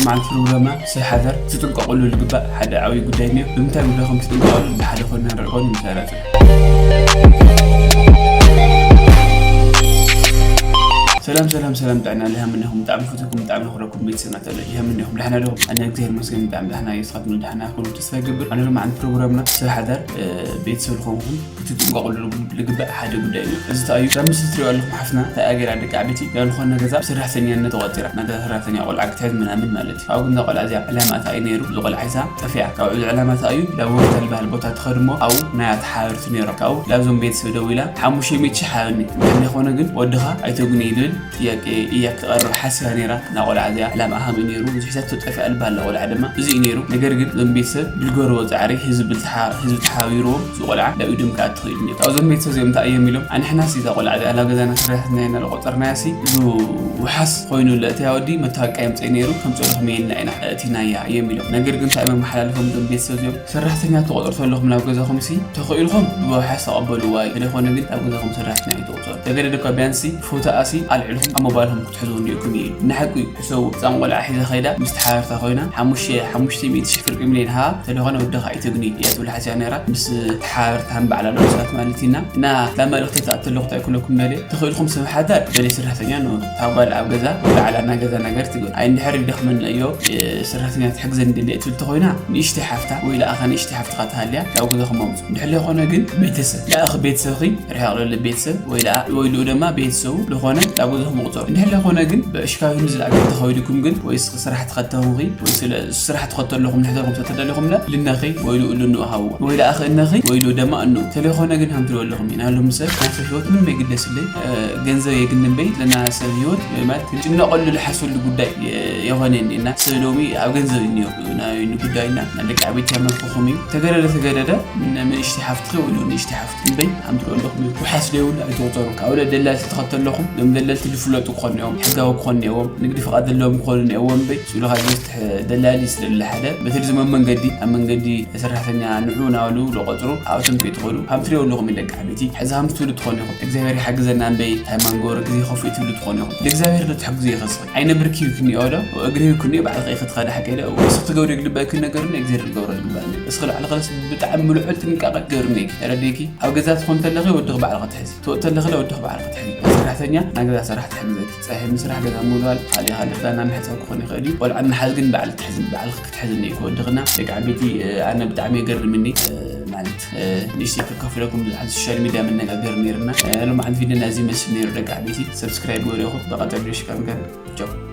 መዓልቲ ፕሮግራምና ሰብ ሓዳር ክትጥንቀቕሉ ዝግባእ ሓደ ዓብዪ ጉዳይ እኒኦ። ብምንታይ ጉዳይ ከም ትጥንቀቕሉ ብሓደ ኮይና ንርኢ። ኮን ምሰራተ ሰላም ሰላም ሰላም፣ ጥዕና ልሃምነኹም ብጣዕሚ ፈተኩም ብጣዕሚ ነኽረኩም ቤተሰብና ተለ ይሃምነኹም ዳሕና ዶ? ኣነ እግዚኣብሔር ይመስገን ብጣዕሚ ዳሕና እየ። ንስኻትኩም ዳሕና ኩሉ ተስፋ ይገብር። ኣነ ሎም ዓን ፕሮግራምና ሰብ ሓዳር ቤተሰብ ዝኾንኩም ክትጥንቀቕሉ ልግባእ ሓደ ጉዳይ እዩ። እዚ እንታይ እዩ? ካብ ምስ ትሪኦ ኣለኹም ሓፍትና እንታይ ኣገራ ደቂ ዓበይቲ ናብ ዝኾነ ገዛ ሰራሕተኛነት ተቆፂራ፣ ናይ ገዛ ሰራሕተኛ ቆልዓ ክትሕዝ ምናምን ማለት እዩ። ካብኡ ግን እዛ ቆልዓ እዚኣ ዕላማ እንታይ እዩ ነይሩ? እዚ ቆልዓ ሒዛ ጠፊኣ። ካብኡ እዚ ዕላማ እንታይ እዩ? ናብ ወርተል ዝበሃል ቦታ ትኸድሞ ኣብኡ ናይ ተሓበርቲ ነይሮም። ካብኡ ላብዞም ቤተሰብ ደዊላ ሓሙሽተ ሚእቲ ሺሕ ሃበኒ፣ እንተዘይኮነ ግን ወድኻ ኣይተጉኒ ይብል ጥያቄ እያ ክትቐርብ ሓሲባ ነይራ። እና ቆልዓ እዚኣ ዕላማ ሃም እዩ ነይሩ። እዚ ሒዛቶ ጠፊኣ ዝበሃል ቆልዓ ድማ እዚ እዩ ነይሩ። ነገር ግን እዞም ቤተሰብ ብልገርዎ ፃዕሪ ህዝቢ ብልትሓ-፣ ህዝቢ ተሓቢርዎም እዚ ቆልዓ ናብ ኢዶም ክኣቲ ክእል ነይሩ። ካብዞም ቤተሰብ እዚኦም እንታይ እዮም ኢሎም? ኣንሕና ሲ እዛ ቆልዓ እዚኣ ናብ ገዛና ሰራሕተኛ ኢና ዝቆፀርናያ ሲ እዚ ውሓስ ኮይኑ ለእተያ ወዲ መታወቂያ የምፀእ ነይሩ ከም ፀለኹም የና ኢና እቲናያ እዮም ኢሎም። ነገር ግን እንታይ እዮም ኣመሓላልፎም እዞም ቤተሰብ እዚኦም? ሰራሕተኛ ትቆፅሩ ተለኹም ናብ ገዛኹም ሲ ተኽኢልኩም ብውሓስ ተቐበልዋ እዩ። እንተዘይኮነ ግን ናብ ገዛኹም ሰራሕተኛ ኣይትቆፅሩ። ተገደደ እኳ ቢያንሲ ፎቶኣ ሲ ኣልዒልኩም ኣብ ሞባይልኩም ክትሕዝዎ እንዲእኩም እዩ። ንሓቂ እዩ። ሕሰቡ፣ ህፃን ቆልዓ ሒዛ ከይዳ ምስ ተሓበርታ ኮይና ሓሙሽተ፣ ሓሙሽተ ሚእቲ ሺሕ ፍርቂ ሚልዮን ሃ፣ እንተደኾነ ወድኻ ኣይትግኒ እያ ትብል ሓሲባ ነይራ። ምስ ተሓበርታ ንባዕላ ንዑሳት ማለት ኢና። እና እዛ መልእኽቲ ትኣተለኹ እንታይ ክብለኩም ደልየ፣ ተኽኢልኩም ሰብ ሓዳር በለ ሰራሕተኛ ንኡ፣ እታ ጓል ኣብ ገዛ ባዕላ እና ገዛ ነገር ትግበር። ኣይ እንድሕር ይደኽመና እዮ፣ እ፣ ሰራሕተኛ ትሕግዘን ደልየ ትብል ተኾይና፣ ንእሽተይ ሓፍታ ወይ ለኣኻ ንእሽተይ ሓፍትኻ ትሃልያ ናብ ገዛኹም ኣምፁ። እንድሕር ዘይኮነ ግን ቤተሰብ፣ ለኣኺ ቤተሰብኺ ርሕቕ ዝበለ ቤተሰብ ወይ ለኣ-፣ ወይ ልኡ ድማ ቤተሰቡ ዝኾነ ናብ ገዛኹም ምቑፀሩ። እንድሕር ዘይኮነ ግን ብእሽካብ ህንዲ ዝለኣከ ተኸይድኩም ግን ወይ ስራሕ ትኸተኹኺ ወይ ስለ ስራሕ ትኸተለኹም ንሕተኹም ተተደለኹም ለ ልነኺ ወይ ልኡ ልንኡ ሃብዎ ወይ ለኣኺ እነኺ ወይ ልኡ ደማ እኑ። ተለይኮነ ግን ሃምትሪዎ ኣለኹም ኢና። ሎም ሰብ ናይ ሰብ ህይወት ምንም ኣይግደስለይ፣ እ፣ ገንዘብ የግንበይ ለና ሰብ ህይወት ማለት ክንጭነቐሉ ልሓስሉ ጉዳይ የ-፣ የኾነኒ እና ሰብ ሎሚ ኣብ ገንዘብ እዩ እኒኦ። ናይ ንጉዳይና ናይ ደቂ ዓበይቲ ኣመልክኹም እዩ። ተገደደ ተገደደ ን-፣ ንእሽተይ ሓፍትኺ ወይ ልኡ ንእሽተይ ሓፍቲ እምበይ ሃምትሪዎ ኣለኹም እዩ። ውሓስ ደይብሉ ኣይትቑፀሩ። ካብ ለ ደላልቲ ትኸተለኹም ሎም ደለልቲ ዝፍለጡ ክኾኑ እዮም። ሕጋዊ ክኾኑ እዮም። ንግዲ ፍቓድ ዘለዎም ክኾኑ እዮም እምበይ ስሉኻ ዝወስድ ደላሊ ስለለ ሓደ በቲ ዝመም መንገዲ ኣብ መንገዲ ሰራሕተኛ ንዑ ናበሉ ዝቆፅሩ ኣብቶም ከይትኸዱ ሃምትሪዎ ኣለኹም እዩ ደቂ ዓበይቲ። ሕዚ ሃምቲ ትብሉ ትኾኑ ኢኹም። እግዚኣብሔር ይሓግዘና እምበይ እንታይ ማንጎ ግዜ ከፍኡ ትብሉ ትኾኑ ኢኹም። ንእግዚኣብሔር ዶ ትሕግዙ ይኸስብ? ዓይነ ብርኪ ይክንዮ ዶ? እግሪ ይክንዮ ባዕልኸ ክትኸዳ ሓቂ ዶ? እስኺ ትገብሪ ግልበኪ ነገር ን እግዚኣብሔር ዝገብሮ ዝግባእ። እስኺ ላዕሊ ኸለስ ብጣዕሚ ምልዑል ጥንቃቐ ትገብሪ ነይኪ። ተረዲእኪ? ኣብ ገዛ ትኾን ተለኺ ወድኺ ባዕልኸ ትሕዚ። ትወጥ ተለኺ ለ ወድኺ ባዕልኸ ትሕዚ። ሰራሕተኛ ናይ ገዛ ሰራሕ ትሕግዘኪ። ፀሒ ምስራሕ ገዛ ምውልዋል፣ ካልእ ካልእ ክዳን ምሕፃብ ክኾን ይኽእል እዩ። ቆልዓ ምሓዝ ግን ባዕሊ ትሕዝን፣ ባዕልኺ ክትሕዝን እዩ ክወድኽና። ደቂ ዓበይቲ፣ እ፣ ኣነ ብጣዕሚ የገርምኒ፣ እ፣ ማለት፣ እ፣ ንእሽተይ ከካፍለኩም ብዙሓት ሶሻል ሚድያ መነጋገሪ ነይርና። እ፣ ሎማዓንቲ ቪድዮና እዚ ይመስል ነይሩ ደቂ ዓበይቲ። ሰብስክራይብ ገበሩ ኢኹም። ብቐፃሊ ቪድዮ ሽካም ከን ቻው።